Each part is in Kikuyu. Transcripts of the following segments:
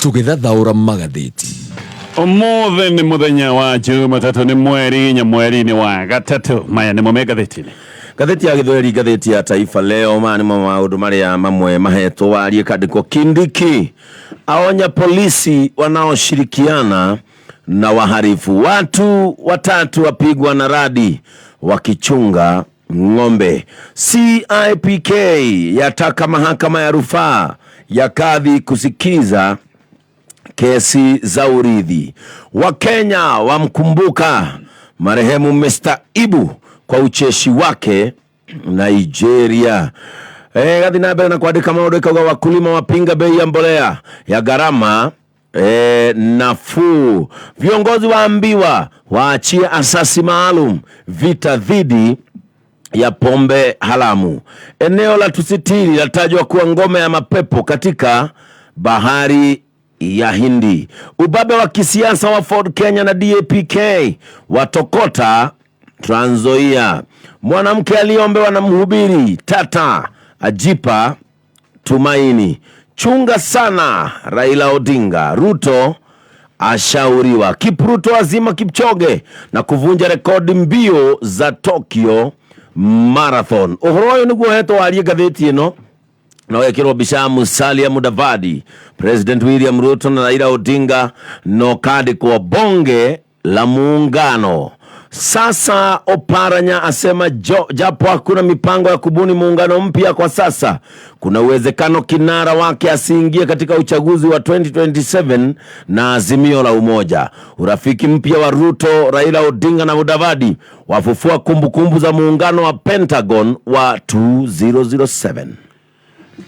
Tũgĩthathaũra magathĩti. Ũmũthĩ nĩ mũthenya wa Jumatatũ, nĩ mweri 4 mweri-inĩ wa gatatũ. Maya nĩmo me ngathĩti-inĩ. Ngathĩti ya Gĩthweri, ngathĩti ya Taifa Leo, maya nĩmo maũndũ marĩa mamwe mahetwo warie kandĩkwo Kindiki aonya polisi wanaoshirikiana na waharifu, watu watatu wapigwa na radi wakichunga ng'ombe. CIPK yataka mahakama ya rufaa ya kadhi kusikiza kesi za urithi. Wakenya wamkumbuka marehemu Mr. Ibu kwa ucheshi wake Nigeria. Gathi na mbere na kwandika maundu ikauga wakulima wapinga bei ya mbolea ya gharama nafuu. Viongozi waambiwa waachie asasi maalum vita dhidi ya pombe haramu. Eneo la Tusitiri latajwa kuwa ngome ya mapepo katika bahari ya Hindi. Ubabe wa kisiasa wa Ford Kenya na DAPK watokota Trans Nzoia. Mwanamke aliyeombewa na mhubiri tata ajipa tumaini. Chunga sana Raila Odinga. Ruto ashauriwa. Kipruto azima Kipchoge na kuvunja rekodi mbio za Tokyo Marathon. Uhoro ũyũ nĩguo hetwo warie ngathĩti ĩno na wekĩrwo mbica ya Musalia Mudavadi, President William Ruto na Raila Odinga, no kandĩkwo bonge la muungano. Sasa Oparanya asema japo hakuna mipango ya kubuni muungano mpya kwa sasa, kuna uwezekano kinara wake asiingie katika uchaguzi wa 2027 na Azimio la Umoja. Urafiki mpya wa Ruto, Raila Odinga na Mudavadi wafufua kumbukumbu za muungano wa Pentagon wa 2007.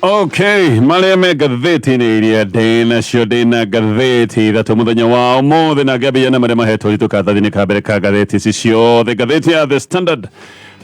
Okay, marĩa me ngathĩti-inĩ iria ndĩ nacio, ndĩ na ngathĩti ithatũ mũthenya wa ũmũthĩ, na ngĩambĩrĩria na marĩa mahetwo ritũ karatathi-inĩ ka mbere ka ngathĩti ici ciothe. Ngathĩti ya The Standard,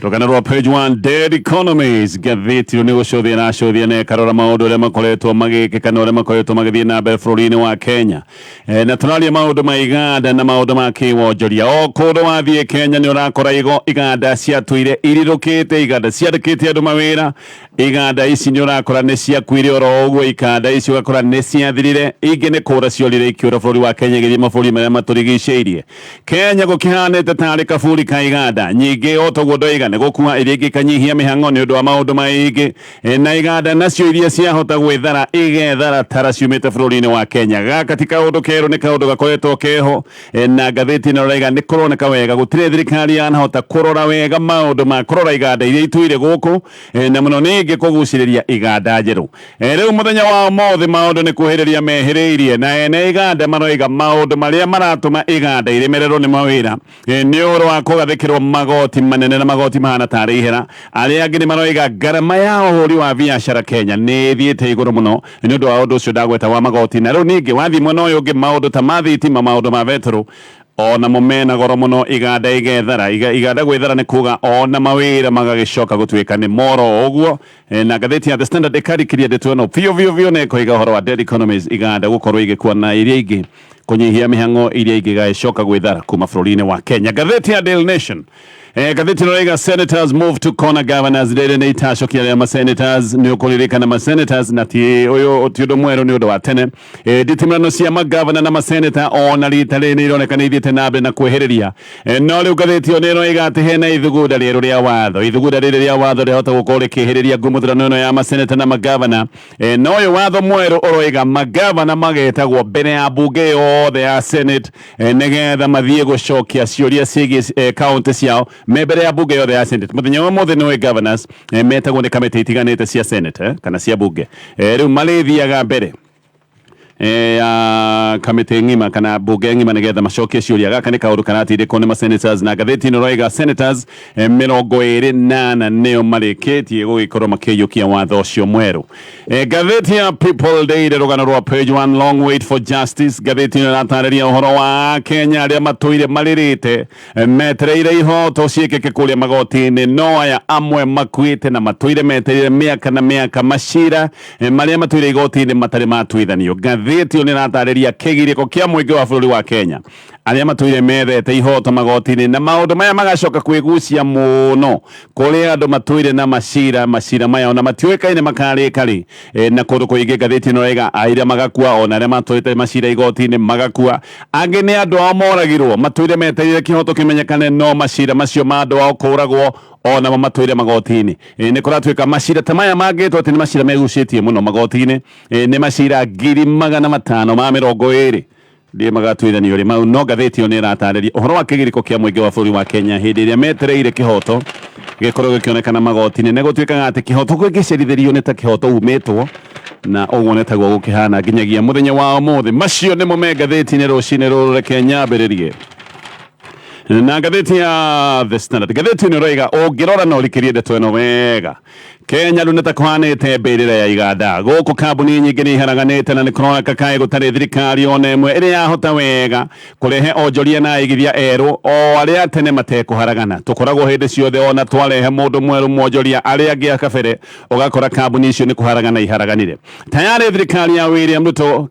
rũgano rwa page 1, Dead Economies. Ngathĩti ĩyo nĩ gũcũthia na cũthia na ĩkarora maũndũ ũrĩa makoretwo magĩkĩka na ũrĩa makoretwo magĩthiĩ na mbere bũrũri-inĩ wa Kenya. Na tũraria maũndũ ma iganda na maũndũ ma kĩwonjoria. O kũndũ wathiĩ Kenya nĩ ũrakora iganda ciatũire irirũkĩte, iganda ciandĩkĩte andũ mawĩra. Iganda ici nĩ ũrakora nĩ ciakuire oro ũguo, ikanda ici ũgakora nĩ ciathirire, ingĩ nĩ kũra ciorire ikĩũra bũrũri wa Kenya igĩthiĩ mabũrũri marĩa matũrigicĩirie. Kenya gũkĩhanĩte tarĩ kaburi ka iganda nyingĩ, o toguo ndoiga nĩ gũkua iria ingĩ ikanyihia mĩhang'o nĩ ũndũ wa maũndũ maingĩ, na iganda nacio iria ciahota gwĩthara igethara tara ciumĩte bũrũri-inĩ wa Kenya. Gaka ti kaũndũ kerũ, nĩ kaũndũ gakoretwo keho, na ngathĩti ĩno ĩrauga nĩ kũroneka wega gũtirĩ thirikari yanahota kũrora wega maũndũ ma kũrora iganda iria itũire gũkũ, na mũno ningĩ kũgucĩrĩria iganda njerũ. Rĩu mũthenya wa ũmũthĩ maũndũ nĩ kuhĩrĩria mehĩrĩirie, na ene iganda maroiga maũndũ marĩa maratũma iganda iremererwo nĩ mawĩra nĩ ũhoro wa kũgathĩkĩrwo magoti manene na magoti mahana tarĩ ihera. Arĩa angĩ nĩ maroiga ngarama ya ũhũri wa biacara Kenya nĩ ĩthiĩte igũrũ mũno nĩ ũndũ wa ũndũ ũcio ndagweta wa magoti. Na rĩu ningĩ wathiĩ mwena ũyũ ũngĩ, maũndũ ta ma thitima, maũndũ ma betũrũ, onamo mena goro mũno, iganda igethara. Iganda gwĩthara nĩ kuga ona mawĩra magagĩcoka gũtuĩka nĩ moro ũguo. Na ngathĩti ya The Standard ĩkarikĩria ndeto ĩno biũ biũ biũ na ĩkoiga ũhoro wa dead economies, iganda gũkorwo igĩkua na iria ingĩ kũnyihia mĩhang'o, iria ingĩ igagĩcoka gwĩthara kuma bũrũri-inĩ wa Kenya. Ngathĩti ya Daily Nation, ngathĩti ĩno ĩrauga senators move to corner governors. Rĩrĩ nĩ itacokia rĩa ma-senators, nĩ ũkũririkana ma-senators, na ti ũyũ ti ũndũ mwerũ, nĩ ũndũ wa tene. Nditimũrano cia magavana na maseneta ona rita rĩrĩ nĩ ironeka nĩ ithiĩte na mbere na kwĩhĩrĩria. No rĩu ngathĩti ĩyo nĩ ĩroiga atĩ hena ithugunda rĩerũ rĩa watho. Ithugunda rĩrĩ rĩa watho rĩahota gũkorwo rĩkĩhĩrĩria ngũmũthũrano ĩno ya maseneta na magavana. No ũyũ watho mwerũ ũroiga magavana magetagwo mbere ya mbunge yothe ya Senate, nĩgetha mathiĩ gũcokia ciũria ciĩgiĩ kaunti ciao me mbere ya mbunge yothe ya Senate. Mũthenya wa ũmũthĩ nĩ governors metagwo nĩ kamĩtĩ itiganĩte cia Senate, kana cia mbunge. Rĩu marĩthiaga mbere ya kamĩtĩ ng'ima kana mbunge ng'ima nĩgetha macokie ciũria. Gaka nĩ kaũndũ karatindĩkwo nĩ ma-senators, na ngathĩti ĩno ĩroiga senators 24 nĩo marĩkĩtie gũgĩkorwo makĩiyũkia watho ũcio mwerũ. Ngathĩti ya People Daily, rũgano rwa page 1, long wait for justice. Ngathĩti ĩno ĩratarĩria ũhoro wa Kenya arĩa matũire marĩrĩte metereire ihoto ciĩkĩke kũrĩa magoti-inĩ, no aya amwe makuĩte na matũire metereire mĩaka na mĩaka macira marĩa matũire igoti-inĩ matarĩ matuithanio. Ngathĩti ĩyo nĩ ĩratarĩria kĩgirĩko kĩa mũingĩ wa bũrũri wa Kenya. Arĩa matũire methete ihoto magoti-inĩ na maũndũ maya magacoka kwĩgucia mũno kũrĩ andũ matũire na macira, macira maya ona matiũĩkaine makarĩka rĩ. Na kũndũ kũingĩ ngathĩti ĩno ĩraiga aira magakua, ona arĩa matũrĩte macira igoti-inĩ magakua, angĩ nĩ andũ ao moragirwo matũire metereire kĩhoto kĩmenyekane, no macira macio ma andũ ao kũragwo onamo matũire magoti-inĩ. Nĩ kũratuĩka macira ta maya mangĩtwo atĩ nĩ macira megucĩtie mũno magoti-inĩ, nĩ macira 520,000 ndiĩ magatuithanio rĩ mau. No ngathĩti ĩyo nĩ ĩratarĩria ũhoro wa kĩgirĩko kĩa mũingĩ wa bũrũri wa Kenya hĩndĩ ĩrĩa metereire kĩhoto gĩkorwo gĩkĩonekana magoti-inĩ. Nĩ gũtuĩkaga atĩ kĩhoto gĩgĩcerithĩrio nĩ ta kĩhoto umĩtwo, na ũguo nĩ taguo gũkĩhana nginyagia mũthenya wa ũmũthĩ. Macio nĩmo me ngathĩti-inĩ rũcinĩ rũrũ. Reke nyambĩrĩrie na ngathĩti ya The Standard. Ngathĩti ĩno ĩroiga ũngĩrora na ũrikĩrie ndeto ĩno wega, Kenya rĩu nĩ ta kũhanĩte mbĩrĩra ya iganda. Gũkũ kambuni nyingĩ nĩ iharaganĩte na nĩ kũroneka kaĩ gũtarĩ thirikari ona ĩmwe ĩrĩa yahota wega kũrehe onjoria na aigithia erũ, o arĩa tene matekũharagana. Tũkoragwo hĩndĩ ciothe ona twarehe mũndũ mwerũ mwonjoria arĩa angĩ a kabere, ũgakora kambuni icio nĩ kũharagana iharaganire. Tayarĩ thirikari ya William Ruto,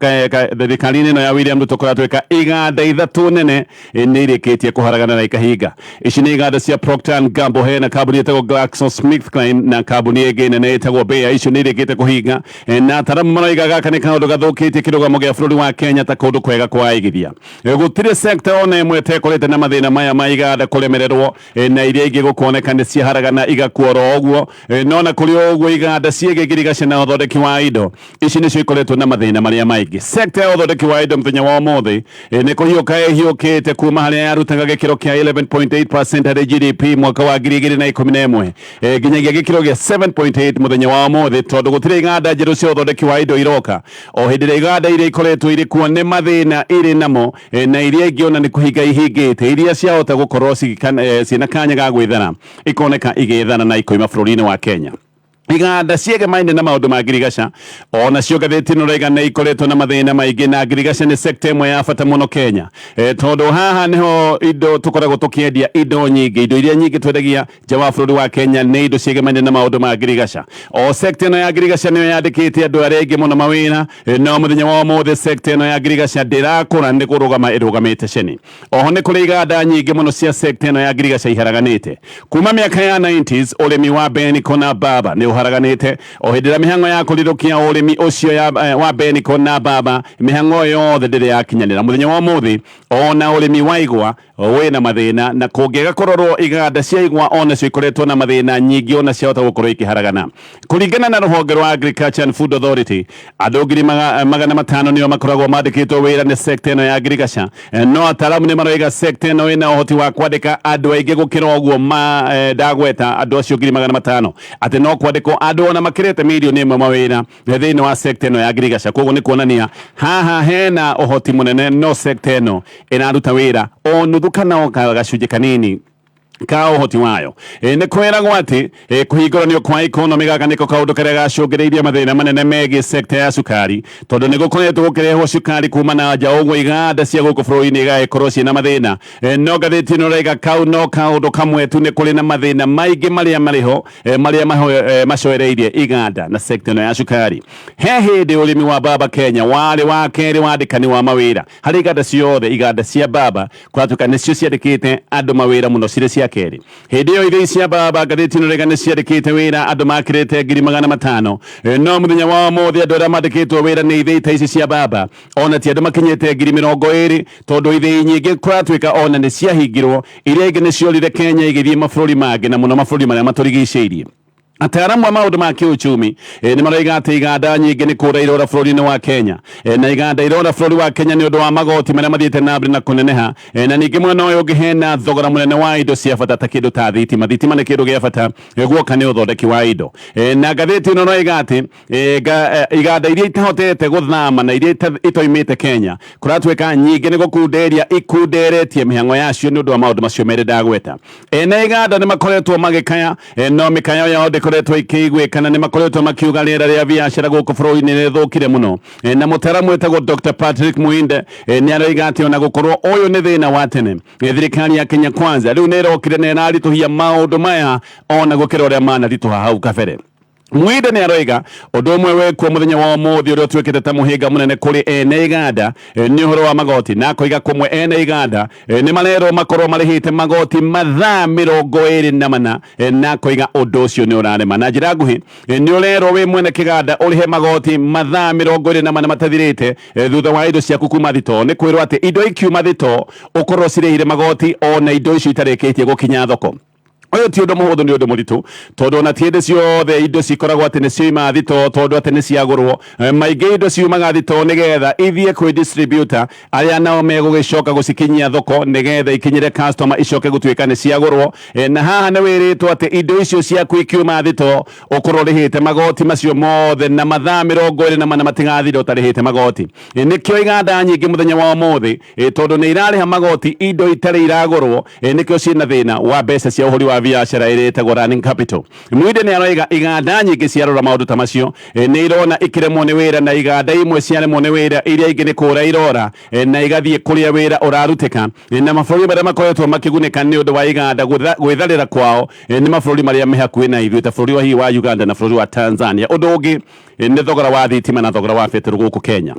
thirikari-inĩ ĩno ya William Ruto kũratuĩka iganda ithatũ nene nĩ irĩkĩtie kũharagana na ikahinga. Ici nĩ iganda cia Procter and Gamble, hena kambuni ĩtagwo GlaxoSmithKline na kambuni ĩngĩ nene ĩtagwo Bayer. Icio nĩ irĩkĩte kũhinga, na ataramu maroiga gaka nĩ kaũndũ gathũkĩtie kĩrũgamo gĩa bũrũri wa Kenya ta kũndũ kwega kwa aigithia. Gũtirĩ sector ona ĩmwe ĩtekorete na mathĩna maya ma iganda kũremererwo, na iria ingĩ gũkoneka nĩ ciaharagana igakua oro ũguo. No na kũrĩ o ũguo, iganda ciĩgiĩ ngirigaca na ũthondeki wa indo, ici nĩcio ikoretwo na mathĩna marĩa maingĩ. Sector ya ũthondeki wa indo mũthenya wa ũmũthĩ nĩ kũhiũka ĩhiũkĩte kuma harĩa yarutaga gĩkĩro kĩa 11.8% harĩ GDP mwaka wa 2011 nginyagia gĩkĩro gĩa 7.8 mũthenya wa ũmũthĩ, tondũ gũtirĩ iganda njerũ cia ũthondeki wa indo iroka, o hĩndĩ ĩrĩa iganda iria ikoretwo irĩ kuo nĩ mathĩna irĩ namo, na iria ingĩ ona nĩ kũhinga ihingĩte. Iria ciahota gũkorwo ciĩna kanya ga gwĩthara ikoneka igĩthara na ikoima bũrũri-inĩ wa Kenya. Iganda ciegemaine na maũndũ ma ngirigaca ona cio ngathĩti ĩno raiga nĩ ikoretwo na mathĩna maingĩ, na ngirigaca nĩ sector ĩmwe ya bata mũno Kenya, tondũ haha nĩho indo tũkoragwo tũkĩendia indo nyingĩ. Indo iria nyingĩ twendagia nja wa bũrũri wa Kenya nĩ indo ciegemaine na maũndũ ma ngirigaca. O sector ĩno ya ngirigaca nĩyo yandĩkĩte andũ arĩa aingĩ mũno mawĩra, no mũthenya wa ũmũthĩ sector ĩno ya ngirigaca ndĩrakũra, nĩ kũrũgama ĩrũgamĩte ceni. Oho nĩ kũrĩ iganda nyingĩ mũno cia sector ĩno ya ngirigaca iharaganĩte kuma mĩaka ya 90s. Ũrĩmi wa Beniko na mbamba nĩ ũharaganĩte o hĩndĩ ĩrĩa mĩhang'o ya kũrirũkia ũrĩmi ũcio wa Beniko na mbamba, mĩhang'o yothe ndĩrĩ yakinyanĩra mũthenya wa ũmũthĩ. Ona ũrĩmi wa igwa wĩna mathĩna, na kũngĩaga kũrorwo, iganda cia igwa onacio ikoretwo na mathĩna, nyingĩ ona ciahota gũkorwo ikĩharagana. Kũringana na rũhonge rwa Agriculture and Food Authority, andũ 500,000 nĩo makoragwo mandĩkĩtwo wĩra nĩ sector ĩno ya ngirigaca. No ataramu nĩ maroiga sector ĩno ĩna ũhoti wa kwandĩka andũ aingĩ gũkĩra ũguo ma ndagweta andũ acio 500,000, atĩ no kwandĩkwo andũ ona makĩrĩte 1 million mawĩra thĩinĩ wa sector ĩno ya ngirigaca. Koguo nĩ kuonania haha hena ũhoti mũnene, no sector ĩno ĩraruta wĩra o nuthu kana o gacunjĩ kanini ka ũhoti wayo. Nĩ kwĩragwo atĩ kũhingũranio kwa economy gaka nĩko kaũndũ karĩa gacũngĩrĩirie mathĩna manene megiĩ sector ya cukari, tondũ nĩ gũkoretwo gũkĩrehwo cukari kuma na nja, ũguo iganda cia gũkũ bũrũri-inĩ igagĩkorwo ciĩna mathĩna. No ngathĩti ĩno ĩraiga kau no kaũndũ kamwe tu, nĩ kũrĩ na mathĩna maingĩ marĩa marĩ ho, marĩa macoereirie iganda na sector ĩno ya cukari. He hĩndĩ ũrĩmi wa mbamba Kenya warĩ wa kerĩ wandĩkani wa mawĩra harĩ iganda ciothe. Iganda cia mbamba kũratuĩka nĩcio ciandĩkĩte andũ mawĩra mũno cirĩ cia kerĩ. Hĩndĩ ĩyo ithĩi cia mbamba, ngathĩti ĩno ĩraiga, nĩ ciandĩkĩte wĩra andũ makĩrĩte 500,000. No mũthenya wa ũmũthĩ andũ arĩa mandĩkĩtwo wĩra nĩ ithĩi ta ici cia mbamba ona ti andũ makinyĩte 20,000, tondũ ithĩi nyingĩ kũratuĩka ona nĩ ciahingirwo, iria ingĩ nĩ ciorire Kenya igĩthiĩ mabũrũri mangĩ, na mũno mabũrũri marĩa matũrigicĩirie. Ataaramu a maũndũ ma kĩũchumi nĩ maroiga atĩ iganda nyingĩ nĩ kũra irora bũrũri-inĩ wa Kenya, na iganda irora bũrũri wa Kenya nĩ ũndũ wa magoti marĩa mathiĩte na mbere na kũneneha, na ningĩ mwena ũyũ ũngĩ hena thogora mũnene wa indo cia bata ta kĩndũ ta thitima. Thitima nĩ kĩndũ gĩa bata guoka nĩ ũthondeki wa indo. Na ngathĩti ĩno ĩroiga atĩ iganda iria itahotete gũthama na iria itoimĩte Kenya, kũratuĩka nyingĩ nĩ gũkunderia ikunderetie mĩhang'o yacio nĩ ũndũ wa maũndũ macio merĩ ndagweta. Ene iganda nĩ makoretwo magĩkaya, no mĩkayo yao ndĩkoretwo ĩkĩiguĩka, na nĩ makoretwo makiuga rĩera rĩa biacara gũkũ bũrũri-inĩ nĩ rĩthũkire mũno. Na mũtaaramu wĩtagwo Dr. Patrick Muinde nĩ aroiga atĩ ona gũkorwo ũyũ nĩ thĩna wa tene, thirikari ya Kenya Kwanza rĩu nĩ ĩrokire na ĩraritũhia maũndũ maya ona gũkĩra ũrĩa manaritũha hau kabere. Mwinde nĩ aroiga ũndũ ũmwe wekwo mũthenya wa ũmũthĩ ũrĩa ũtuĩkĩte ta mũhĩnga mũnene kũrĩ ene iganda nĩ ũhoro wa magoti, na akoiga kũmwe ene iganda nĩ marerwo makorwo marĩhĩte magoti mathaa 24, na akoiga ũndũ ũcio nĩ ũrarema. Na njĩra nguhĩ, nĩ ũrerwo wĩ mwene kĩganda ũrĩhe magoti mathaa 24 matathirĩte thutha wa indo ciaku kuma thitoo. Nĩ kwĩrwo atĩ indo ikiuma thitoo ũkorwo cirĩhire magoti ona indo icio itarĩkĩtie gũkinya thoko. Ũyũ ti ũndũ mũhũthũ, nĩ ũndũ mũritũ, tondũ ona ti hĩndĩ ciothe indo cikoragwo atĩ nĩ cioima thitoo tondũ atĩ nĩ ciagũrwo. Maingĩ indo ciumaga thitoo nĩgetha ithiĩ kwĩ distributor arĩa nao megũgĩcoka gũcikinyia thoko nĩgetha ikinyĩre customer icoke gũtuĩka nĩ ciagũrwo. Na haha nĩ wĩrĩtwo atĩ indo icio ciaku ikiuma thitoo ũkorwo ũrĩhĩte magoti macio mothe na mathaa 24 matigathira ũtarĩhĩte magoti. Nĩkĩo iganda nyingĩ mũthenya wa ũmũthĩ, tondũ nĩ irarĩha magoti indo itarĩ iragũrwo, nĩkĩo ciĩna thĩna wa mbeca cia ũhũri wa biacara ĩrĩa ĩtagwo running capital. Mwinde nĩ aroiga iganda nyingĩ ciarora maũndũ ta macio, nĩ irona ikĩremwo nĩ wĩra, na iganda imwe ciaremwo nĩ wĩra iria ingĩ nĩ kũra irora, na igathiĩ kũrĩa wĩra ũrarutĩka. Na mabũrũri marĩa makoretwo makĩgunĩka nĩ ũndũ wa iganda gwĩtharĩra kwao, nĩ mabũrũri marĩa me hakuhĩ na ithuĩ ta bũrũri wa hihi wa Uganda na bũrũri wa Tanzania. Ũndũ ũngĩ, nĩ thogora wa thitima na thogora wa betũrũ gũkũ Kenya.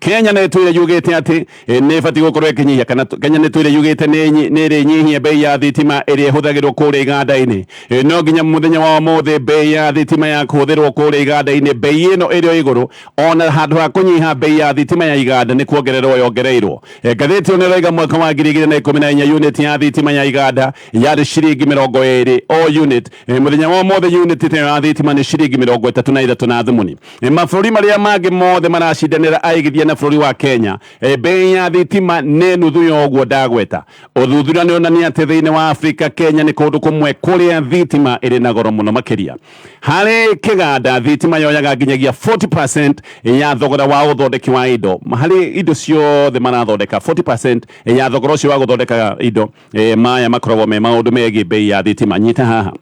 Kenya nĩ ĩtũire yugĩte atĩ nĩ ĩbatiĩ gũkorwo ĩkĩnyihia, kana Kenya nĩ ĩtũire yugĩte nĩ ĩrĩnyihia bei ya thitima ĩrĩa ĩhũthagĩrwo kũrĩa iganda-inĩ. No nginya mũthenya wa ũmũthĩ bei ya thitima ya kũhũthĩrwo kũrĩa iganda-inĩ, bei ĩno ĩrĩ o igũrũ, ona handũ ha kũnyiha bei ya thitima ya iganda nĩ kuongererwo yongereirwo. Ngathĩti ĩyo nĩ ĩroiga mwaka wa 2014 unit ya thitima ya iganda yarĩ ciringi 20 o unit. Mũthenya wa ũmũthĩ unit ĩyo ya thitima nĩ ciringi 33 na thumuni. Mabũrũri marĩa mangĩ mothe maracindanĩra aigithia na bũrũri wa Kenya, bei ya thitima nĩ nuthu ya ũguo ndagweta. Ũthuthuria nĩ ũronania atĩ thĩinĩ wa Afrika, Kenya nĩ kũndũ kũmwe kũrĩa thitima ĩrĩ na goro mũno makĩria. Harĩ kĩganda thitima yoyaga nginyagia 40% ya thogora wa ũthondeki wa indo. Harĩ indo ciothe marathondeka, 40% ya thogora ũcio wa gũthondeka indo, maya makoragwo me maũndũ megiĩ bei ya thitima. Nyita haha.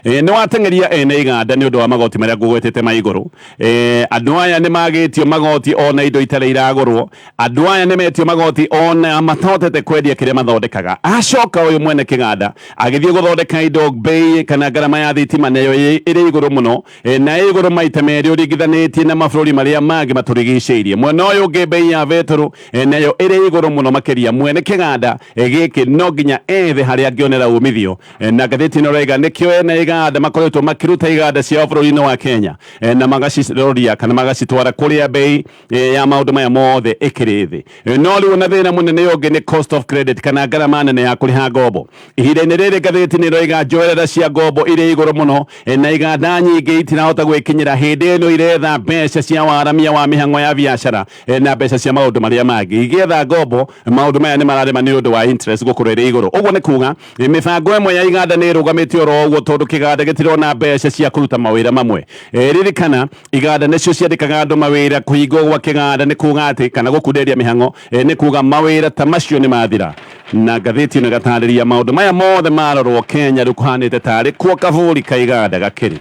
Nĩ wateng'eria ene iganda nĩ ũndũ wa magoti marĩa ngũgwetete ma igũrũ. Andũ aya nĩ magĩtio magoti ona indo itarĩ iragũrwo. Andũ aya nĩ metio magoti ona matahotete kwendia kĩrĩa mathondekaga. Acoka ũyũ mwene kĩganda agĩthiĩ gũthondeka indo, bei kana ngarama ya thitima nayo ĩrĩ igũrũ mũno, na ĩ igũrũ maita merĩ ũringithanĩtie na mabũrũri marĩa mangĩ matũrigicĩirie. Mwena ũyũ ũngĩ bei ya betũrũ, nayo ĩrĩ igũrũ mũno makĩria. Mwene kĩganda gĩkĩ no nginya ethe harĩa angĩonera umithio. Na ngathĩti ĩno ĩroiga nĩkĩo ene iganda makoretwo makĩruta iganda ciao bũrũri-inĩ wa Kenya, na magaciroria kana magacitwara kũrĩa bei ya maũndũ maya mothe ĩkĩrĩ thĩ. No rĩu na thĩna mũnene ũngĩ nĩ cost of credit kana ngarama nene ya kũrĩha ngombo. Ihinda-inĩ rĩrĩ ngathĩti nĩ ĩroiga njoherera cia ngombo irĩ igũrũ mũno, na iganda nyingĩ itirahota gwĩkinyĩra hĩndĩ ĩno iretha mbeca cia waramia wa mĩhang'o ya biacara, na mbeca cia maũndũ marĩa mangĩ. Igĩetha ngombo maũndũ maya nĩ mararema nĩ ũndũ wa interest gũkorwo ĩrĩ igũrũ. Ũguo nĩ kuga mĩbango ĩmwe ya iganda nĩ ĩrũgamĩte oro ũguo tondũ kĩganda gĩtirona mbeca cia kũruta mawĩra mamwe. Ririkana iganda nĩcio ciandĩkaga andũ mawĩra. Kũhingwo gwa kĩganda nĩ kuga atĩ kana gũkunderia mĩhang'o, nĩ kuga mawĩra ta macio nĩ mathira. Na ngathĩti ĩno ĩgatarĩria maũndũ maya mothe marorwo Kenya rĩu kũhanĩte tarĩ kuo kabũri ka iganda gakĩrĩ,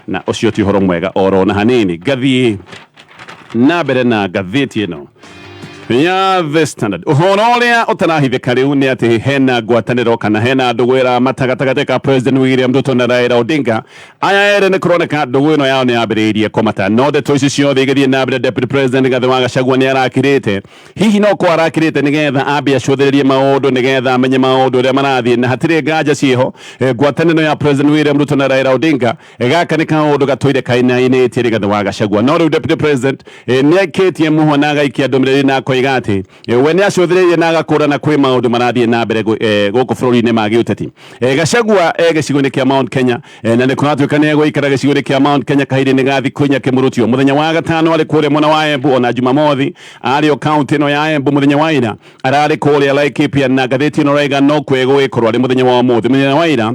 na ũcio ti ũhoro mwega oro na hanini. Ngathiĩ na mbere na ngathĩti ĩno ya The Standard. Ũhoro ũrĩa ũtarahithĩka rĩu nĩ atĩ hena ngwatanĩro kana hena ndũgũ ĩramata gatagatĩ ka President William Ruto na Raila Odinga. Aya erĩ nĩ kũroneka ndũgũ ĩno yao nĩ yambĩrĩirie kũmata. No ndeto ici ciothe igĩthiĩ na mbere, Deputy President Rigathĩ wa Gachagua nĩ arakirĩte. Hihi no ko arakirĩte nĩgetha ambe acũthĩrĩrie maũndũ, nĩgetha amenye maũndũ ũrĩa marathiĩ, na hatirĩ nganja ciĩho ngwatanĩro ya President William Ruto na Raila Odinga. Gaka nĩ kaũndũ gatũire kainainĩtie Rigathĩ wa Gachagua. No rĩu Deputy President nĩ aikĩtie mũhwa na agaikia ndũmĩrĩri na akoiga atĩ we nĩ acũthĩrĩirie na agakũrana kwĩ maũndũ marathiĩ na mbere gũkũ bũrũri-inĩ ma gĩũteti. Gachagua e gĩcigo-inĩ kĩa Mount Kenya, na nĩ kũratuĩka nĩ egũikara gĩcigo-inĩ kĩa Mount Kenya kahinda-inĩ ga thikũ inya kĩmũrutio. Mũthenya wa gatano arĩ kũrĩa mwena wa Embu, ona Jumamothi arĩ o kaunti ĩno ya Embu. Mũthenya wa ira ararĩ kũrĩa Laikipia, na ngathĩti ĩno ĩroiga no kuo egũgĩkorwo arĩ mũthenya wa ũmũthĩ. Mũthenya wa ira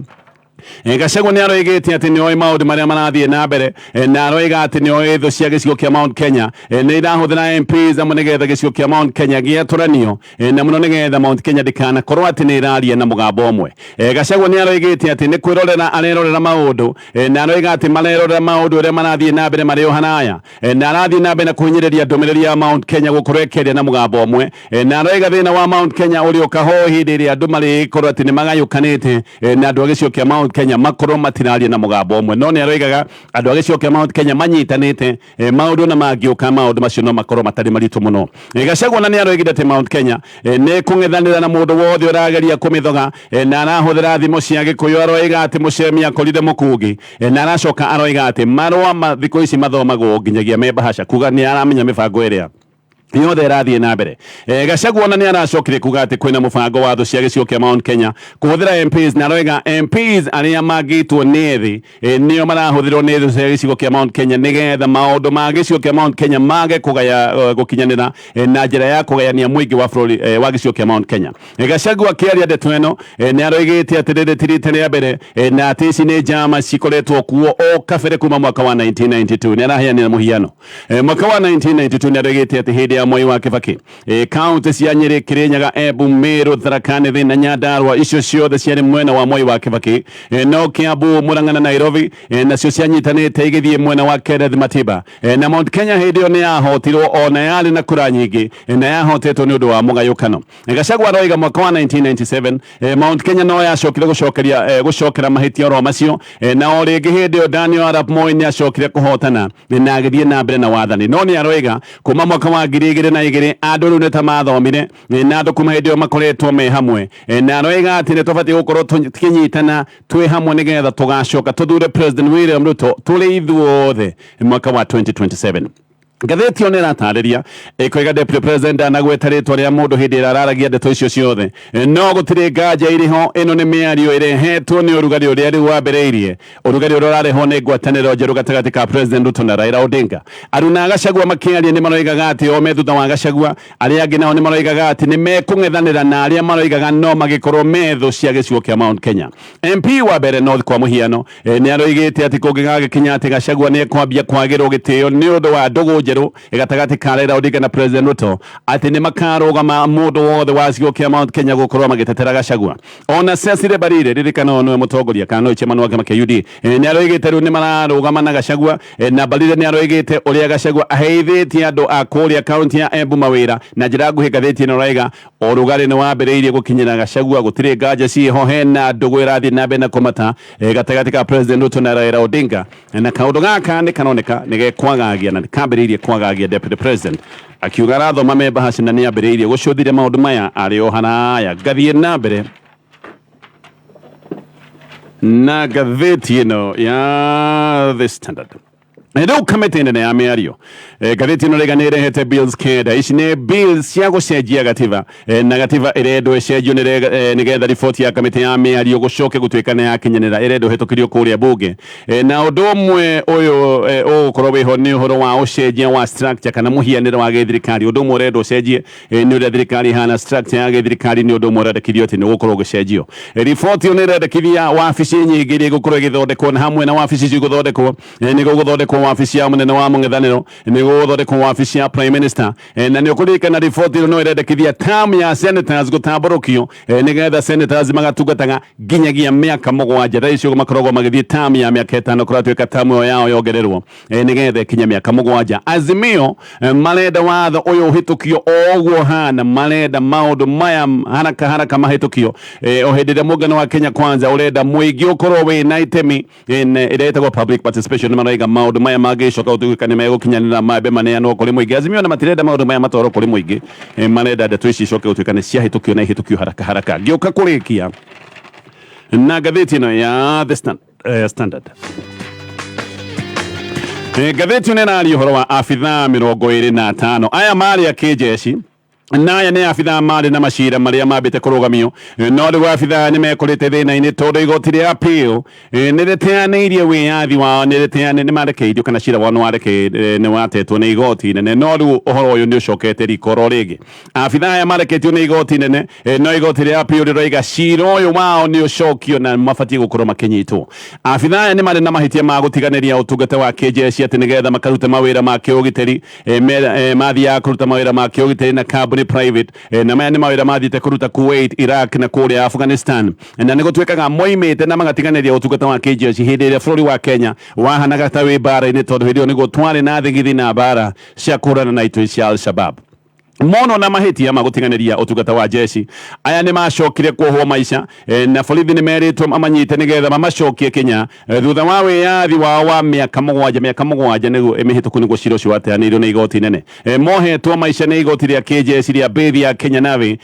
Gachagua nĩ aroigĩte atĩ nĩ oĩ maũndũ marĩa marathiĩ na mbere, na aroiga atĩ nĩ oĩ thũ cia gĩcigo kĩa Mount Kenya nĩ irahũthĩra MPs amwe nĩgetha gĩcigo kĩa Mount Kenya gĩatũranio, na mũno nĩgetha Mount Kenya ndĩkanakorwo atĩ nĩ ĩraria na mũgambo ũmwe. Gachagua nĩ aroigĩte atĩ nĩ kwĩrorera arerorera maũndũ, na aroiga atĩ marerorera maũndũ ũrĩa marathiĩ na mbere marĩ o haraya, na arathiĩ na mbere na kũhinyĩrĩria ndũmĩrĩri ya Mount Kenya gũkorwo ĩkĩaria na mũgambo ũmwe, na aroiga thĩna wa Mount Kenya ũrĩ ũkaho hĩndĩ ĩrĩa andũ marĩkorwo atĩ nĩ magayũkanĩte, na andũ a gĩcigo kĩa Mount Mount Kenya makorwo matiraria na mũgambo ũmwe. No nĩ aroigaga andũ a gĩcigo kĩa Mount Kenya manyitanĩte, maũndũ na mangĩũka maũndũ macio no makorwo matarĩ maritũ mũno. Gachagua na nĩ aroigire atĩ Mount Kenya nĩ kũng'ethanĩra na mũndũ wothe ũrageria kũmĩthoga, na arahũthĩra thimo cia Gĩkũyũ. Aroiga atĩ mũcemi akorire mũkungi, na aracoka aroiga atĩ marũa ma thikũ ici mathomagwo nginyagia me bahasha, kuga nĩ aramenya mĩbango ĩrĩa yothe ĩrathiĩ na mbere. Gachagua ona nĩ aracokire kuga atĩ kwĩna mũbango wa thũ cia gĩcigo kĩa Mount Kenya kũhũthĩra MPs, na aroiga MPs arĩa mangĩtwo nĩ ethĩ, nĩo marahũthĩrwo nĩ thũ cia gĩcigo kĩa Mount Kenya nĩgetha maũndũ ma gĩcigo kĩa Mount Kenya mage kũgaya, gũkinyanĩra, na njĩra ya kũgayania mũingĩ wa bũrũri, wa gĩcigo kĩa Mount Kenya. Gachagua akĩaria ndeto ĩno, nĩ aroigĩte atĩ rĩrĩ ti rita rĩa mbere, na atĩ ici nĩ njama cikoretwo kuo o kabere kuma mwaka wa 1992. Nĩ araheanĩra mũhiano. Mwaka wa 1992 nĩ aroigĩte atĩ hĩndĩ ya Mwai wa Kibaki, kaunti cia Nyĩrĩ, Kĩrĩnyaga, Embu, Meru, Tharaka Nithi na Nyandarua, icio ciothe ciarĩ mwena wa Mwai wa Kibaki, no Kiambu, Murang'a na Nairobi, nacio cianyitanĩte igĩthiĩ mwena wa Kenneth Matiba. Na Mount Kenya hĩndĩ ĩyo nĩ yahotirwo ona yarĩ na kura nyingĩ, na yahotetwo nĩ ũndũ wa mũgayũkano. Gachagua aroiga mwaka wa 1997, Mount Kenya no yacokire gũcokeria, gũcokera mahĩtia oro macio, na o rĩngĩ hĩndĩ ĩyo Daniel Arap Moi nĩ acokire kũhotana na agĩthiĩ na mbere na wathani. No nĩ aroiga kuma mwaka wa 2002 andũ rĩu nĩ ta mathomire, na andũ kuma hĩndĩ ĩyo makoretwo me hamwe, na aroiga atĩ nĩ tũbatiĩ gũkorwo tũkĩnyitana twĩ hamwe nĩgetha tũgacoka tũthure President William Ruto tũrĩ ithuothe mwaka wa 2027. Ngathĩti ĩyo nĩ ĩratarĩria ĩkoiga Deputy President ndanagweta rĩtwa rĩa mũndũ hĩndĩ ĩrĩa araragia ndeto icio ciothe, no gũtirĩ nganja irĩ ho. Ĩno nĩ mĩario ĩrehetwo nĩ ũrugarĩ ũrĩa rĩu wambĩrĩirie, ũrugarĩ ũrĩa ũrarehwo nĩ ngwatanĩro njerũ gatagatĩ ka President Ruto na Raila Odinga. Aruna a Gachagua makĩaria nĩ maroigaga atĩ o me thutha wa Gachagua. Arĩa angĩ nao nĩ maroigaga atĩ nĩ mekũng'ethanĩra na arĩa maroigaga no magĩkorwo me thũ cia gĩcigo kĩa Mount Kenya. MP wa Mbere North kwa mũhiano, nĩ aroigĩte atĩ kũngĩgagĩkinya atĩ Gachagua nĩ ekwambia kwagĩrwo gĩtĩo nĩ ũndũ wa ndũgũ njerũ gatagatĩ ka Raila Odinga na President Ruto, atĩ nĩ makarũgama mũndũ wothe wa gĩcigo kĩa Mount Kenya gũkorwo magĩtetera Gachagua. Ona Cecily Mbarire, ririkana ũyũ nĩwe mũtongoria kana nĩwe chairman wa kĩama kĩa UD, nĩ aroigĩte rĩu nĩ mararũgama na Gachagua. Na Mbarire nĩ aroigĩte ũrĩa Gachagua aheithĩtie andũ a kũrĩa kaunti ya Embu mawĩra. Na njĩra nguhĩ, ngathĩti ĩno ĩraiga ũrugarĩ nĩ wambĩrĩirie gũkinyĩra Gachagua. Gũtirĩ nganja ciĩho, hena ndũgũ ĩrathiĩ na mbere na kũmata, gatagatĩ ka President Ruto na Raila Odinga, na kaũndũ gaka nĩ karoneka nĩ gekwagagia na nĩ kambĩrĩirie kwagagia Deputy President akiuga arathoma me bahaci na nĩ ambĩrĩirie gũcũthire maũndũ maya arĩ o haraya. Ngathiĩ na mbere na ngathĩti ĩno ya The Standard. Rĩu kamĩtĩ nene ya mĩario, ngathĩti ĩno rĩga nĩ ĩrehete bills kenda. Ici nĩ bills cia gũcenjia gatiba, na gatiba ĩrendwo ĩcenjio nĩgetha riboti ya kamĩtĩ ya mĩario gũcoke gũtuĩka nĩ yakinyanĩra, ĩrendwo ĩhĩtũkĩrio kũrĩa bunge. Na ũndũ ũmwe ũyũ, ũgũkorwo wĩho nĩ ũhoro wa ũcenjia wa structure kana mũhianĩre wa gĩthirikari. Ũndũ ũmwe ũrendwo ũcenjie, nĩ ũrĩa thirikari ĩhana. Structure ya gĩthirikari nĩ ũndũ ũmwe ũrendekithio atĩ nĩ ũgũkorwo ũgĩcenjio. Riboti ĩyo nĩ ĩrendekithia wabici nyingĩ iria igũkorwo ĩgĩthondekwo, na hamwe na wabici icio igũthondekwo, nĩ gũgũthondekwo wabici ya mũnene wa mũng'ethanĩro, nĩ gũgũthondekwo wabici ya Prime Minister. Na nĩ ũkũririkana riboti ĩno no ĩrendekithia term ya senators gũtambũrũkio, nĩgetha senators magatungataga nginyagia mĩaka 7. Thaa icio makoragwo magĩthiĩ term ya mĩaka 5, kũratuĩka term ĩyo yao yongererwo, nĩgetha ĩkinye mĩaka 7. Azimio, marenda watho ũyũ ũhĩtũkio o ũguo hana, marenda maũndũ maya haraka haraka mahĩtũkio, o hĩndĩ ĩrĩa mũngano wa Kenya Kwanza ũrenda mũingĩ ũkorwo wĩna itemi ĩrĩa ĩtagwo public participation. Maraiga maũndũ maya mangĩcoka gũtuĩka nĩ megũkinyanĩra mambe maneanwo kũrĩ mũingĩ. Azimio na matirenda maũndũ maya matwarwo kũrĩ mũingĩ, marenda ndeto ici icoke gũtuĩka nĩ ciahĩtũkio na ihĩtũkio haraka haraka. Ngĩũka kũrĩkia na ngathĩti ĩno ya The Standard. Ngathĩti ĩno ĩraria ũhoro wa abithaa 25 aya marĩ a kĩnjeci, na aya nĩ abithaa marĩ na macira marĩa mambĩte kũrũgamio. No rĩu abithaa nĩ mekorĩte thĩna-inĩ tondũ igoti rĩa appeal, nĩ rĩteanĩirie wĩyathi wao, nĩ rĩteanĩ nĩ marekeirio kana cira wao nĩ watetwo nĩ igoti nene. No rĩu ũhoro ũyũ nĩ ũcokete riko oro rĩngĩ. Abithaa aya mareketio nĩ igoti nene, no igoti rĩa appeal rĩroiga cira ũyũ wao nĩ ũcokio na mabatiĩ gũkorwo makĩnyitwo. Abithaa aya nĩ marĩ na mahĩtia ma gũtiganĩria ũtungata wa kĩnjeshi atĩ nĩgetha makarute mawĩra ma kĩũgitĩri. Mathiaga kũruta mawĩra ma kĩũgitĩri na kambuni private, na maya nĩ mawĩra mathiĩte kũruta Kuwait, Iraq na kũrĩa Afghanistan, na nĩ gũtuĩkaga moimĩte na magatiganĩria ũtungata wa kĩnjeshi hĩndĩ ĩrĩa bũrũri wa Kenya wahanaga ta wĩ mbara-inĩ, tondũ hĩndĩ ĩyo nĩguo twarĩ na thigithi na mbara cia kũhũrana na itoi cia Al-Shabaab. Mono na mahĩtia ma gũtiganĩria ũtungata wa jeshi. Aya nĩ macokire kuohwo maica na borithi nĩ merĩtwo mamanyite nĩgetha mamacokie Kenya thutha wa wĩyathi wao wa mĩaka mũgwanja. Mĩaka 7 nĩguo mĩhĩtũku nĩguo cira ũcio wateanĩirio nĩ igoti nene. Mohetwo maica nĩ igoti rĩa kĩjeshi rĩa bĩthi ya Kenya Navy.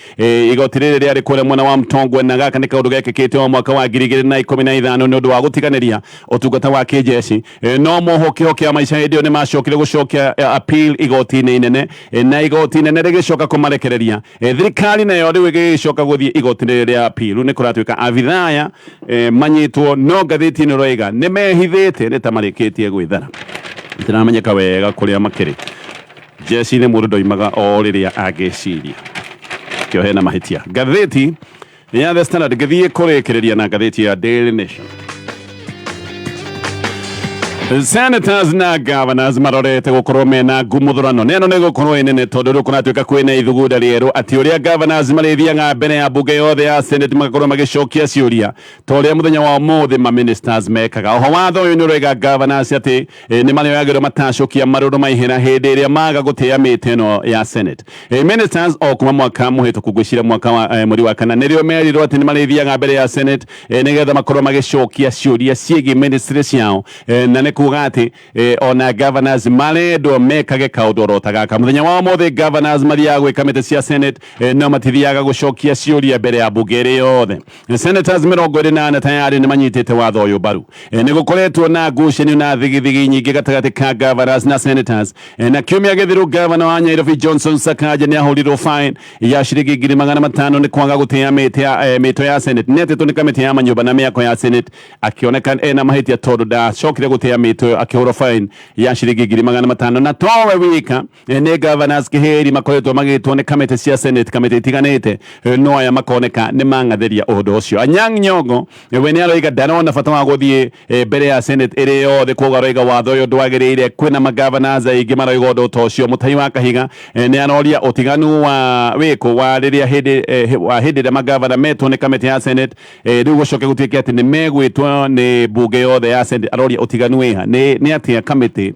Igoti rĩrĩ rĩarĩ kũrĩa mwena wa Mtongwe, na gaka nĩ kaũndũ gekĩkĩte o mwaka wa 2015 nĩ ũndũ wa gũtiganĩria ũtungata wa kĩjeshi. No moho kĩoho kĩa maica hĩndĩ ĩyo nĩ macokire gũcokia appeal igoti-inĩ inene, na igoti inene rĩgĩcoka kũmarekereria. Thirikari nayo rĩu ĩgĩcoka gũthiĩ igoti rĩrĩ rĩa appeal. Rĩu nĩ kũratuĩka abithaa aya manyitwo, no ngathĩti ĩno ĩroiga nĩ mehithĩte, nĩ ta marĩkĩtie gwĩthara, itiramenyeka wega kũrĩa makĩrĩ. Jeshi-inĩ mũndũ ndoimaga o rĩrĩa angĩciria kĩo hena mahĩtia. Ngathĩti ya The Standard, ngĩthiĩ kũrĩkĩrĩria na ngathĩti ya Daily Nation. Senators na governors marorete gũkorwo mena ngumuthurano neno nĩ gũkorwo ĩ nene, tondũ rĩu kũratuĩka kwĩna ithugunda rĩerũ atĩ ũrĩa governors marĩthiaga mbere ya mbunge yothe ya Senate magakorwo magĩcokia ciũria ta ũrĩa mũthenya wa ũmũthĩ ma ministers mekaga. Oho watho ũyũ nĩ ũroiga governors atĩ nĩ marĩoyagĩrwo matacokia marũrũ maihĩra hĩndĩ ĩrĩa maga gũtĩa mĩtĩ ĩno ya Senate. Ministers o kuma mwaka mũhĩtũku, ngwĩciria mwaka wa mweri wa kana, nĩrĩo merirwo atĩ nĩ marĩthiaga mbere ya Senate nĩgetha makorwo magĩcokia ciũria ciĩgiĩ ministry ciao, na nĩ kuga atĩ ona governors marendwo mekage kaũndũ oro ta gaka. Mũthenya wa ũmũthĩ governors mathiaga gwĩ kamĩtĩ cia Senate, no matithiaga gũcokia ciũria mbere ya mbunge ĩrĩ yothe. Senators 24 tayari nĩ manyitĩte watho ũyũ mbaru. Nĩ gũkoretwo na ngucanio na thigithigi nyingĩ gatagatĩ ka governors na senators, na kiumia gĩthiru governor wa Nairobi Johnson Sakaja nĩ ahũrirwo fine ya ciringi 500,000 nĩ kwaga gũtĩa mĩto ya Senate. Nĩ etĩtwo nĩ kamĩtĩ ya manyũmba na mĩako ya Senate, akĩoneka ena mahĩtia tondũ ndacokire gũtĩa mĩto ĩyo, akĩhũrwo fine ya ciringi 500,000. Na towe wika, nĩ governors kĩhĩri makoretwo magĩtwo nĩ kamĩtĩ cia Senate, kamĩtĩ itiganĩte, no aya makoneka nĩ mang'athĩria ũndũ ũcio. Anyang' Nyong'o we nĩ aroiga ndarona bata wa gũthiĩ mbere ya Senate ĩrĩ yothe, koguo aroiga watho ũyũ ndwagĩrĩire. Kwĩna magovernors aingĩ maroiga ũndũ ta ũcio. Mũtahi wa Kahiga nĩ aroria ũtiganu wa wĩkũ wa rĩrĩa hĩndĩ wa hĩndĩ ĩrĩa magavana metwo nĩ kamĩtĩ ya Senate, rĩu gũcoke gũtuĩke atĩ nĩ megwĩtwo nĩ mbunge yothe ya Senate. Aroria ũtiganu wĩha, nĩ atĩa kamĩtĩ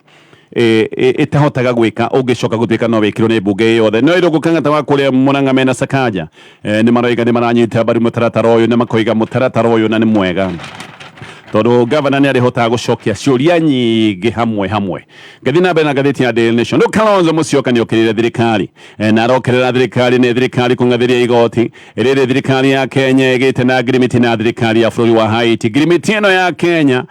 ĩtahotaga gwĩka ũngĩcoka gũtuĩka no wĩkirwo nĩ mbunge yothe. No Irũngũ Kang'ata wa kũrĩa Murang'a mena Sakaja nĩ maroiga nĩ maranyita mbaru mũtaratara ũyũ, na makoiga mũtaratara ũyũ na nĩ mwega tondũ gavana nĩ arĩhotaga gũcokia ciũria nyingĩ hamwe hamwe. Ngathi na mbere na ngathĩti ya Daily Nation. Rĩu Kalonzo Musyoka nĩ okĩrĩire thirikari, na arokerera thirikari nĩ thirikari kũng'athĩria igoti rĩrĩ thirikari ya Kenya ĩgĩte na ngirimiti na thirikari ya bũrũri wa Haiti. Ngirimiti ĩno ya Kenya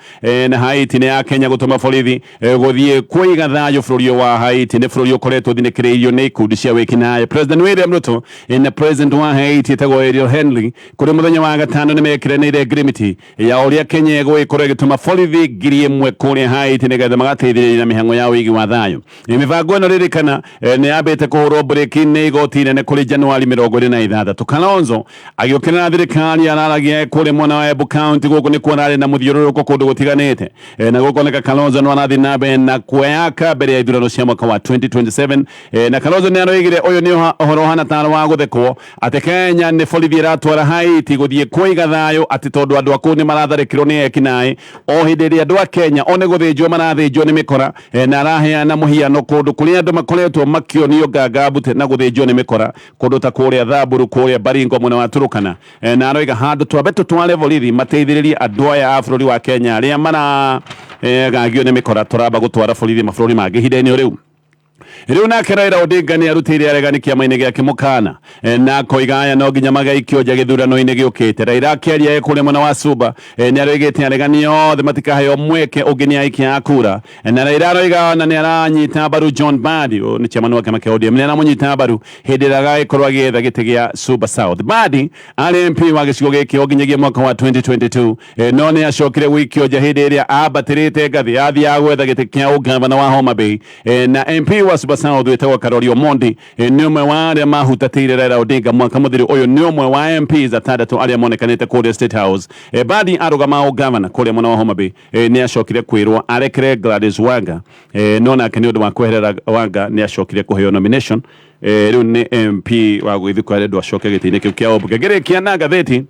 na Haiti nĩ ya Kenya gũtũma borithi gũthiĩ kũiga thayũ bũrũri wa Haiti. Nĩ bũrũri ũkoretwo ũthinĩkĩrĩirio nĩ ikundi cia wĩkinaĩ. President William Ruto na president wa Haiti etagwo Ariel Henry kũrĩ mũthenya wa gatano nĩ mekĩranĩire ngirimiti ya ũrĩa Kenya ĩgũgĩkorwo ĩgĩtũma borithi 1,000 kũrĩa Haiti nĩgetha magateithĩrĩria na mĩhang'o ya ũigi wa thayũ. Mĩbango ĩno ririkana nĩ yambĩte kũhũrwo breki nĩ igoti inene kũrĩ Januari 26. Kalonzo agĩũkĩrĩra thirikari araragia kũrĩa mwena wa Embu County, gũkũ nĩkuo ararĩ na mũthiũrũrũko kũndũ gũtiganĩte, na gũkoneka Kalonzo no arathiĩ na mbere na kweyaka mbere ya ithurano cia mwaka wa 2027, na Kalonzo nĩ aroigire ũyũ nĩ ũhoro ũhana tarĩ wa gũthekwo atĩ Kenya nĩ borithi ĩratwara Haiti gũthiĩ kũiga thayũ atĩ tondũ andũ a kũu nĩ maratharĩkĩrwo nĩ ekinaĩ, o hĩndĩ ĩrĩa andũ a Kenya o nĩ gũthĩnjwo marathĩnjwo nĩ mĩkora, na araheana mũhiano kũndũ kũrĩa andũ makoretwo makĩonio nganga mbute na gũthĩnjwo nĩ mĩkora, kũndũ ta kũrĩa Thamburu, kũrĩa Baringo mwena wa Turukana, na aroiga handũ twambe tũtware borithi mateithĩrĩrie andũ aya a bũrũri wa Kenya arĩa maragagio nĩ mĩkora, tũramba gũtwara borithi mabũrũri mangĩ ihinda-inĩ rĩu. Rĩu nake Raila Odinga nĩ arutĩire aregani kĩama-inĩ gĩake mũkana, na akoiga aya no nginya magaikio nja gĩthurano-inĩ gĩũkĩte. Raila akĩaria e kũrĩa mwena wa Suba, nĩ aroigĩte aregani othe matikaheo mweke ũngĩ nĩ aikia a kura, na Raila aroiga ona nĩ aranyita mbaru John Mbadi, ũyũ nĩ chairman wa kĩama kĩa ODM, nĩ aramũnyita mbaru hĩndĩ ĩrĩa agagĩkorwo agĩetha gĩtĩ gĩa Suba South. Mbadi arĩ MP wa gĩcigo gĩkĩ o nginyagia mwaka wa 2022, no nĩ acokire gũikio nja hĩndĩ ĩrĩa ambatĩrĩte ngathĩ athiaga gwetha gĩtĩ kĩa ũgavana wa Homa Bay, na MP wa Suba South wĩtagwo Karori Omondi nĩ ũmwe wa arĩa mahutatĩire Raila Odinga mwaka mũthiru. Ũyũ nĩ ũmwe wa MPs atandatũ arĩa monekanĩte kũrĩa State House. Mbadi arũgama ũgavana kũrĩa mwena wa Homa Bay, nĩ acokire kwĩrwo arekere Gladys Wanga, no nake nĩ ũndũ wa kweherera Wanga nĩ acokire kũheo nomination, rĩu nĩ MP wa gwĩthikwo arendwo acoke gĩtĩ-inĩ kĩu kĩa ũmbunge. Ngĩrĩkia na ngathĩti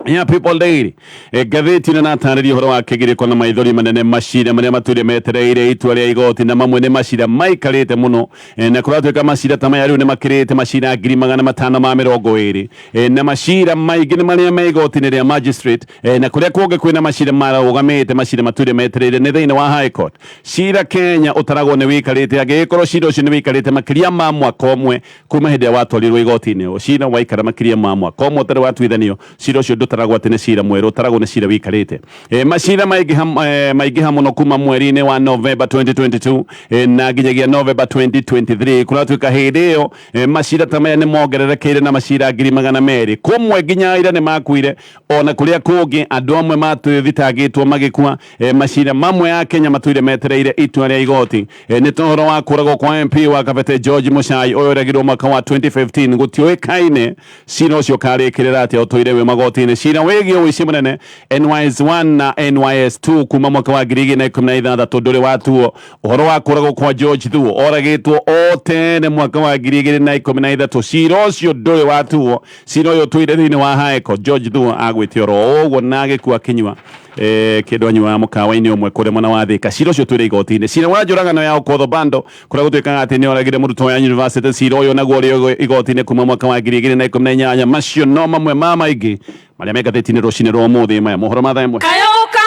Ya People Daily, ngathĩti ĩno natarĩria ũhoro wa kĩgirĩko na maithori manene, macira marĩa matũire metereire itua rĩa igoti, na mamwe nĩ macira maikarĩte mũno, na kũratuĩka macira ta maya rĩu nĩ makĩrĩte macira 520,000, na macira maingĩ nĩ marĩa me igoti-inĩ rĩa magistrate, na kũrĩa kũngĩ kwĩna macira marũgamĩte, macira matũire metereire nĩ thĩinĩ wa High Court. Cira Kenya ũtaragwo nĩ wĩikarĩte angĩgĩkorwo cira ũcio nĩ wĩikarĩte makĩria ma mwaka ũmwe kuma hĩndĩ ĩrĩa watwarirwo igoti-inĩ. Cira waikara makĩria ma mwaka ũmwe ũtarĩ watuithanio, cira ũcio ndũtaragwo atĩ nĩ cira mwerũ, ũtaragwo nĩ cira wĩikarĩte. Macira maingĩha mũno kuma mweri-inĩ wa November 2022, na nginyagia November 2023. Kũratuĩka hĩndĩ ĩyo, macira ta maya nĩ mongererekeire na macira 200,000. Kũmwe nginya aira nĩ makuire, ona kũrĩa kũngĩ andũ amwe mathitangĩtwo magĩkua. Macira mamwe ya Kenya matũire metereire itua rĩa igoti, nĩ ta ũhoro wa kũragwo kwa MP wa Kabete George Muchai, ũyũ ũragirwo mwaka wa 2015. Gũtiũĩkaine cira ũcio ũkarĩkĩrĩra atĩa, ũtũire wĩ magoti-inĩ. Cira wĩgiĩ ũici mũnene NYS1 na NYS2 kuma mwaka wa 2016 ndũrĩ watuo. Ũhoro wa kũragwo kwa George Thuo, oragĩtwo o tene mwaka wa 2013, cira ũcio ndũrĩ watuo. Cira ũyũ ũtũire thĩinĩ wa High Court. George Thuo agwĩte oro ũguo na agĩkua akĩnyua kĩndũ anyuaga mũkawa-inĩ ũmwe kũrĩa mwena wa Thika. Cira ũcio ũtũire igoti-inĩ. Cira wa njũragano ya Okoth Bando, kũrĩa gũtuĩkaga atĩ nĩ oragire mũrutwo wa university, cira ũyũ naguo ũrĩ igoti-inĩ kuma mwaka wa 2018. Macio no mamwe ma maingĩ marĩa me ngathĩti-inĩ rũcinĩ rwa ũmũthĩ. Maya mohoro ma thaa 1. Kayo.